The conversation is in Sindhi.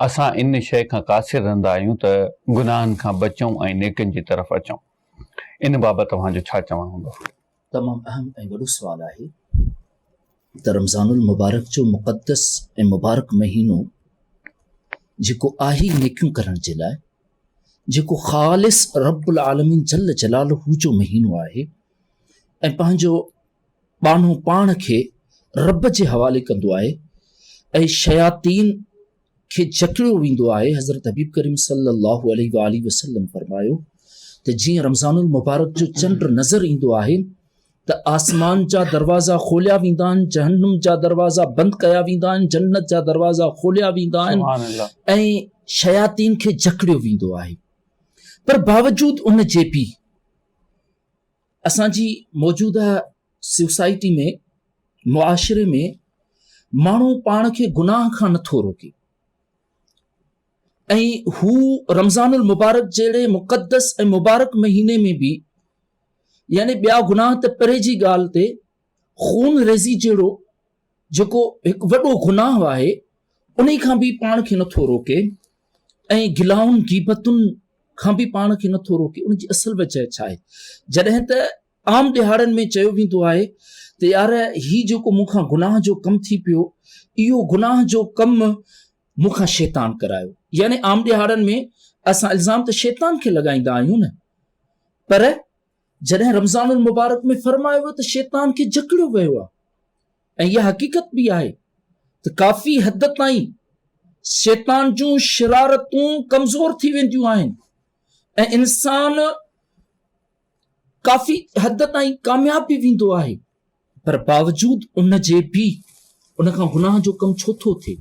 اسان ان شيء کان قاصر رهندا آهيون ته گناهن کان بچون ۽ نيڪين جي طرف اچون. ان بابت توهان جو ڇا چوڻ هوندو؟ تمام اهم ۽ وڏو سوال آهي ته رمضان المبارڪ جو مقدس ۽ مبارڪ مهينو جيڪو آهي نيڪيون ڪرڻ جي لاء جيڪو خالص رب العالمين جل جلاله جو مهينو آهي ۽ پنهنجو ٻانهو پاڻ کي رب جي حوالي ڪندو آهي ۽ شياطين کي جڪڙيو ويندو آهي حضرت حبيب ڪريم صلي الله عليه واٰله وسلم فرمايو ته جيئن رمضان المبارڪ جو چنڊ نظر ايندو آهي ته آسمان جا دروازا کوليا ويندا آهن جهنم جا دروازا بند ڪيا ويندا آهن جنت جا دروازا کوليا ويندا آهن ۽ شياطين کي جڪڙيو ويندو آهي پر باوجود ان جي به اسان جي موجوده سوسائٽي ۾ معاشري ۾ ماڻهو پاڻ کي گناهه کان نٿو روڪي ۽ هو رمضان المبارڪ جهڙي مقدس ۽ مبارڪ مهيني ۾ به يعني ٻيا گناهه ته پري جي ڳالهه تي خون ريزي جهڙو جيڪو هڪ وڏو گناهه آهي انهي کان به پاڻ کي نٿو روڪي ۽ گلائن غيبتن کان به پاڻ کي نٿو روڪي ان جي اصل وجه ڇا آهي جڏهن ته عام ڏهاڙن ۾ چيو ويندو آهي ته يار هي جيڪو مون کان گناهه جو ڪم ٿي پيو اهو گناهه جو ڪم مون کان شيطان ڪرايو يعني عام ڏهاڙن ۾ اسان الزام ته شيطان کي لڳائيندا آهيون نه پر جڏهن رمضان المبارڪ ۾ فرمايو ويو ته شيطان کي جڪڙيو ويو آهي ۽ اها حقيقت به آهي ته ڪافي حد تائين شيطان جون شرارتون ڪمزور ٿي وينديون آهن ۽ انسان ڪافي حد تائين ڪامياب به ويندو آهي پر باوجود ان جي به ان کان گناهه جو ڪم ڇو ٿو ٿئي؟